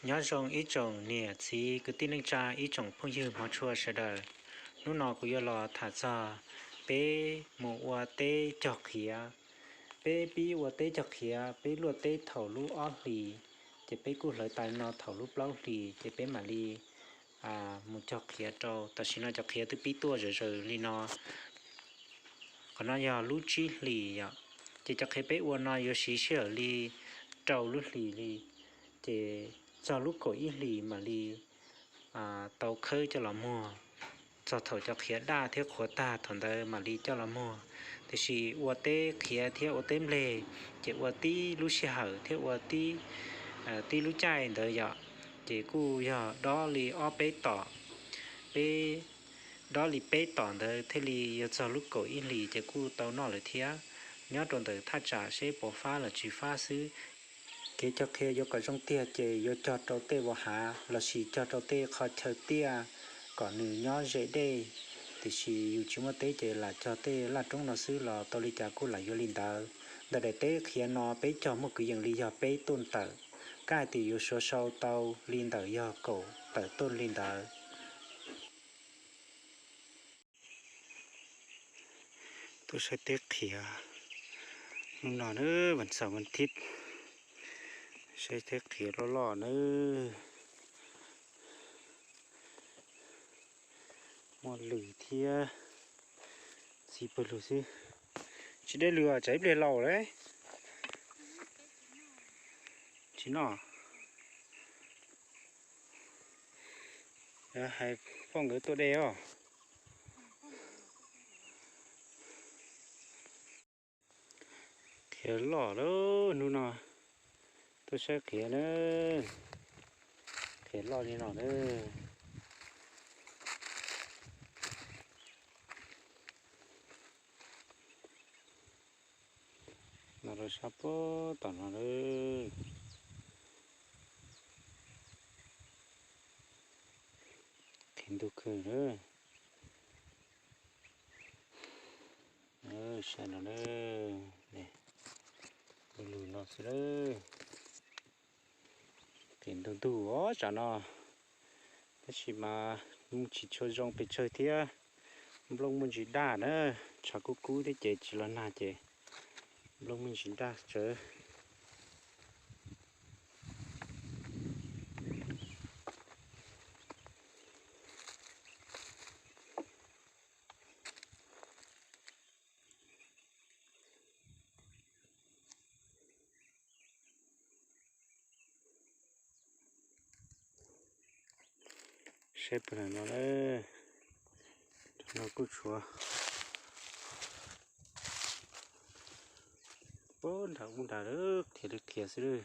Nyob zoo ib tsoom niam txiv kwv tij neej tsa, ib tsoom phooj ywg hmov tshua sawv daws. Hnub no kuv yuav los tham txog peb mus ua teb cog qhiav. Peb pib ua teb cog qhiav, peb luaj teb thaum lub ob hlis, ces peb kuj hlawv tas li no thaum lub plaub hlis, ces peb mam li mus cog qhiav rau. Tam sim no cov qhiav twb pib tuaj zawm zaws li no. Qhov no yog lub tsib hlis yom. Ces cov qhiav peb ua no yuav siv sij hawm li rau lub hlis li. Ces txog lub kaum ib hlis mam li tau khawb coj los muag. Txog thaum cov qhiav daj thiab qhuav tag thaum ntawd mam li coj los muag. Tiam sis ua teb qhiav thiab ua teb npleg, ces ua tib lub sij hawm thiab ua tib lub caij ntawd yom, ces kuj yog dob li ob peb tom. Peb dob li peb tom ntawd thiaj li yuav txog lub kaum ib hlis ces kuj tau noj lawm thiab. Nyob rau ntawm thaj tsam seb puas fab los tsis fab xwb. Kev cog qhiav yuav kom zoo tiag ces yuav cog rau tej vos hav lossis cog rau tej qhov chaw tiaj kom nws nyob ze dej. Tiam sis yus tsis muaj teb ces lam cog tej laj roob no xwb los tau li cas kuj lam yuav li ntawd. Ntawm daim teb qhiav no peb cog muaj kwv yees li yog peb tuj ntawm, kab hais tias yuav suav sau tau li ntawm yog kaum tawm tuj li ntawd. Tuaj saib teb qhiav hnub no na, vas xaum vas thib, saib teb qhiav loj loj na. Muaj lws thiab, txiv pawg lug xwb. Tsis deb lws, tsam ib pliag laus lawm. Tsis noj. Hais poj nkawd tuaj de os. Qhiav loj lawm hnub no, tuaj saib qhiav na. Qhiav loj li no na. No rau sab puag tom no na. Qhiav ntug kawg na. Saib no na, lug lug no xwb lawm. Qhiav ntug ntug os tsam no, tab sis mas mus tsis tshua zoo pes tsawg thiab. Nplooj muaj ntsis daj na, tshav kub kub thiab ces tsis los nag ces nplooj muaj ntsis daj tsawv. Saib puag nram no na, no kuj tshuav puag nram ub nrad, qhiav li qhiav xwb.